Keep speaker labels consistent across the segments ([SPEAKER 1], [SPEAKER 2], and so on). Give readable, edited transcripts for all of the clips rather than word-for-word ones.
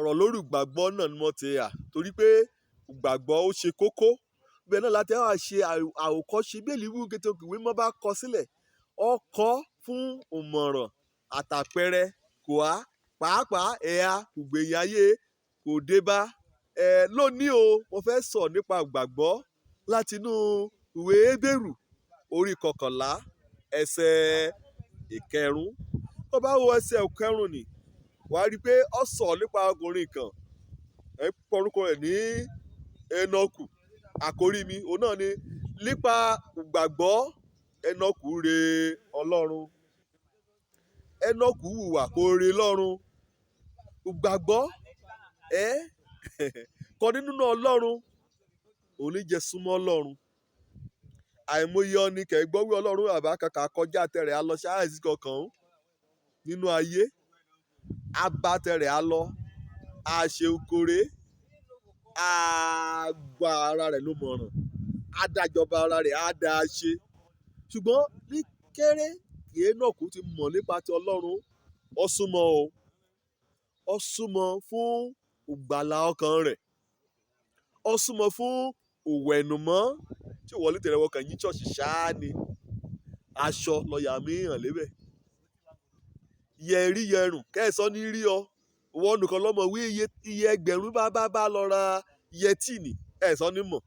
[SPEAKER 1] Ọ̀rọ̀ lórí ìgbàgbọ́ náà ni mo ti hà torí pé ìgbàgbọ́ ó ṣe kókó. Ibẹ̀ náà láti wá ṣe àwòkọ́ṣe bí èlì wí kété ìwé mọ́ bá kọ sílẹ̀. Ó kọ fún ìmọ̀ràn àtàpẹrẹ kò á pàápàá ẹ̀yà ìgbẹ̀yìn ayé kò dé bá. Lónìí o, mo fẹ́ sọ̀rọ̀ nípa ìgbàgbọ́ láti inú ìwé Hébérù orí 11 ẹsẹ̀ ìkẹrùn. Tó bá wo ẹsẹ̀ ìkẹrùn ni, wà á rí pé ó sọ̀rọ̀ nípa ọkùnrin kan, ẹ pe orúkọ rẹ̀ ní Enoku. Àkórí mi, òun náà ni nípa ìgbàgbọ́ Enoku re Ọlọ́run. Enoku hùwà kó re lọ́run. Ìgbàgbọ́, ẹ́ kọ nínú Ọlọ́run, òun ní jẹ́ súnmọ́ Ọlọ́run. Àìmọye ọni kẹ̀ gbọ́ wí Ọlọ́run àbá kàkà kọjá tẹrẹ á lọ ṣáàzì kankan nínú ayé. A bá tẹrẹ á lọ, a ṣe okore, a gba ara rẹ̀ ló mọ̀ràn, a dájọba ara rẹ̀, a dá a ṣe. Ṣùgbọ́n ní kéré kí Enoku ti mọ̀ nípa ti Ọlọ́run, ó súnmọ́ o. Ó súnmọ́ fún ìgbàlà ọkàn rẹ̀. Ó súnmọ́ fún ìwẹ̀nùmọ́ tí ó wọlé tẹ̀lé ọkàn yín ṣọ́ọ̀ṣì ṣáá ni. Aṣọ lọ́yà mi hàn lébẹ̀. Yẹrí yẹrùn, kẹ́ẹ̀sọ́ ní rí ọ. Ìwọ nìkan lọ́mọ wí iye ẹgbẹ̀rún bá bá bá lọ ra yẹtí ni, ẹ̀sọ́ ní mọ̀.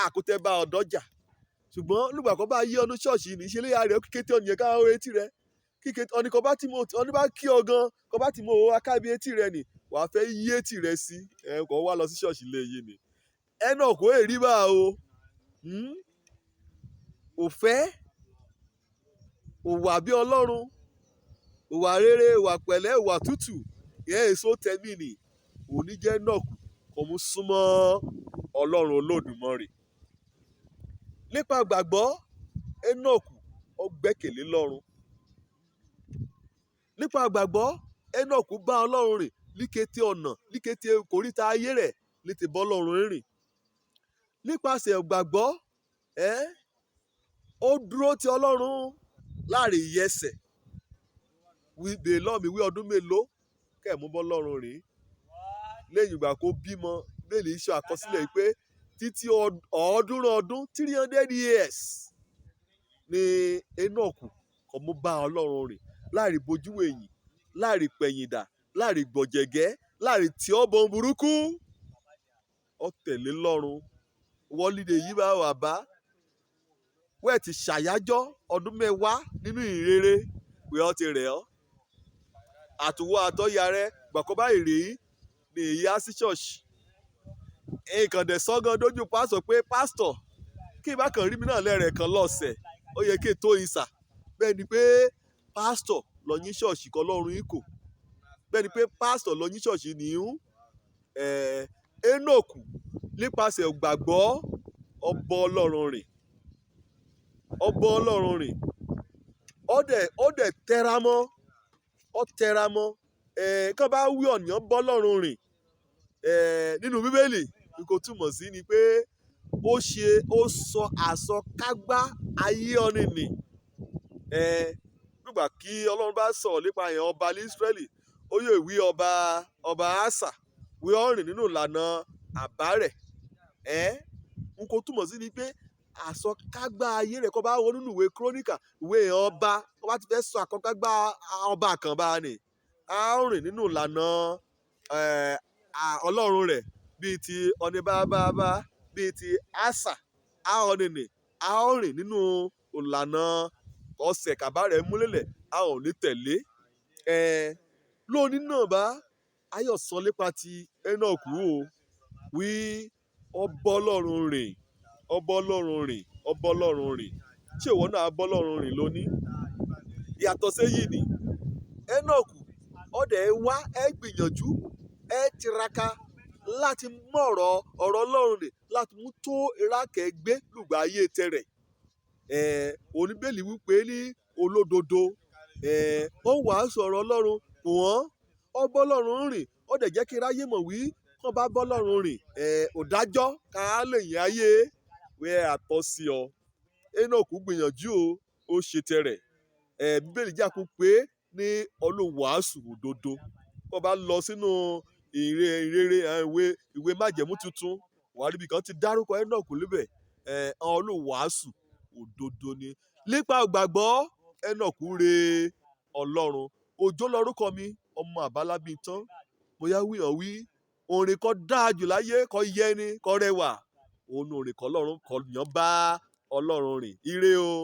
[SPEAKER 1] Àkútẹ́ bá ọ dọ́jà. Ṣùgbọ́n nígbà kan bá yí ọnu ṣọ́ọ̀ṣì ní ṣe léyà rẹ̀ kíkété ọ̀nìyàn ká ọ etí rẹ̀. Kíkété ọ̀nì kan bá ti mọ, ọ̀nì bá kí ọ gan, kan bá ti mọ owó akábi etí rẹ̀ ni, wà á fẹ́ yí etí rẹ̀ sí. Ẹ̀ kàn wá lọ sí ṣọ́ọ̀ṣì lé yìí ni. Enoku ò rí bá o. Ò fẹ́, ò wà bí Ọlọ́run, ò wà rere, ò wà pẹ̀lẹ́, ò wà tútù. Ìyẹn èso tẹ̀mí ni. Òní jẹ́ Enoku kò mú súnmọ́ Ọlọ́run Olódùmarè. Nípa ìgbàgbọ́, Enoku ó gbẹ́kẹ̀lé lọ́run. Nípa ìgbàgbọ́, Enoku bá Ọlọ́run rìn ní kété ọ̀nà, ní kété kòríta ayé rẹ̀ ní ti bá Ọlọ́run rìn. Nípasẹ̀ ìgbàgbọ́, ẹ́, ó dúró ti Ọlọ́run láàrin ìyẹsẹ̀. Wí bèè lọ́ mi wí ọdún mélòó kẹ́ mú bọ́ Ọlọ́run rìn. Lẹ́yìn ìgbà kó bímọ, Bíbélì ṣe àkọsílẹ̀ pé títí ọ̀ọ́dúnrún ọdún, 300 years ni Enoku kò mú bá Ọlọ́run rìn láàrin bojú ẹ̀yìn, láàrin pẹ̀yìndà, láàrin gbọ̀jẹ̀gẹ́, láàrin tí ó bọ̀ burúkú. Ó tẹ̀lé lọ́run. Wọ́lídé yìí bá wà bá. Wẹ́ẹ̀ ti ṣàyájọ́ ọdún mẹ́wàá nínú ìrere pé ó ti rẹ̀ ọ́. Àtúwọ́ àtọ́yà rẹ̀ gbàkọ́ bá ìrè ní èyí á sí ṣọ́ọ̀ṣì. Nǹkan dẹ̀ sọ́gan dójú pásítọ̀ pé pásítọ̀ kí ìbá kan rí mi náà lẹ́rẹ̀ẹ́ kan lọ́sẹ̀, ó yẹ kí ètò ìsà. Bẹ́ẹ̀ ni pé pásítọ̀ lọ yín ṣọ́ọ̀ṣì kọ́ lọ́run yín kò. Bẹ́ẹ̀ ni pé pásítọ̀ lọ yín ṣọ́ọ̀ṣì ní ń. Enoku nípasẹ̀ ìgbàgbọ́ ó bọ́ Ọlọ́run rìn. Ó bọ́ Ọlọ́run rìn. Ó dẹ̀ tẹra mọ́. Ó tẹra mọ́. Kán bá wí ọ̀nìyàn bọ́ Ọlọ́run rìn. Nínú Bíbélì, n kò túmọ̀ sí ni pé ó ṣe, ó sọ àsọkágbá ayé ọ̀nì nì. Nígbà kí Ọlọ́run bá sọ̀rọ̀ nípa ìyẹn ọba ní Ísírẹ́lì, ó yóò wí ọba, ọba Asa, wí ó rìn nínú ìlànà àbá rẹ̀. N kò túmọ̀ sí ni pé àsọkágbá ayé rẹ̀ kó bá wo nínú ìwé Kíróníkà, ìwé ọba, kó bá ti fẹ́ sọ àkọ́kágbá ọba kan bá ní, a ó rìn nínú ìlànà, Ọlọ́run rẹ̀ bíi ti ọ̀nì bá bá bá, bíi ti Asa, a ó ní nì, a ó rìn nínú ìlànà ọ̀sẹ̀ kàbá rẹ̀ múlẹ̀lẹ̀, a ò ní tẹ̀lé. Lónìí náà bá, Ayọ̀ sọ nípa ti Enoku o. Wí ó bọ́ Ọlọ́run rìn, ó bọ́ Ọlọ́run rìn, ó bọ́ Ọlọ́run rìn. Ṣé ìwọ náà á bọ́ Ọlọ́run rìn lónìí? Ìyàtọ̀ séyìí ni. Enoku ó dẹ̀ wá, ẹ gbìyànjú, ẹ tiraka láti mú ọ̀rọ̀, ọ̀rọ̀ Ọlọ́run rìn láti mú tó ìrákẹ́ gbé lùgbà ayé tẹrẹ. Oníbélì wí pé ní olódodo. Ó wàásù ọ̀rọ̀ Ọlọ́run kò wọ́n. Ó bọ́ Ọlọ́run rìn, ó dẹ̀ jẹ́ kí ráyé mọ̀ wí kán bá bọ́ Ọlọ́run rìn. Òdájọ́ ká lè yín ayé wẹ́ àtọ́ sí ọ. Enoku gbìyànjú o, ó ṣe tẹrẹ. Bíbélì jẹ́ àkú pé ní olùwàásù òdodo. Kó bá lọ sínú Ìrere, ìwé májẹ̀mú tuntun, wàá rí ibi kan ti dárúkọ Enoch níbẹ̀. Olùwàásù òdodo ni. Nípa ìgbàgbọ́ Enoch re Ọlọ́run. Òjó lorúkọ mi, ọmọ àbálábí tán. Bóyá wí hàn wí, orin kọ́ dáa jù láyé, kọ́ yẹ ni, kọ́ rẹwà. Òun orin kọ́ Ọlọ́run kọ́ yàn bá Ọlọ́run rìn. Ire o.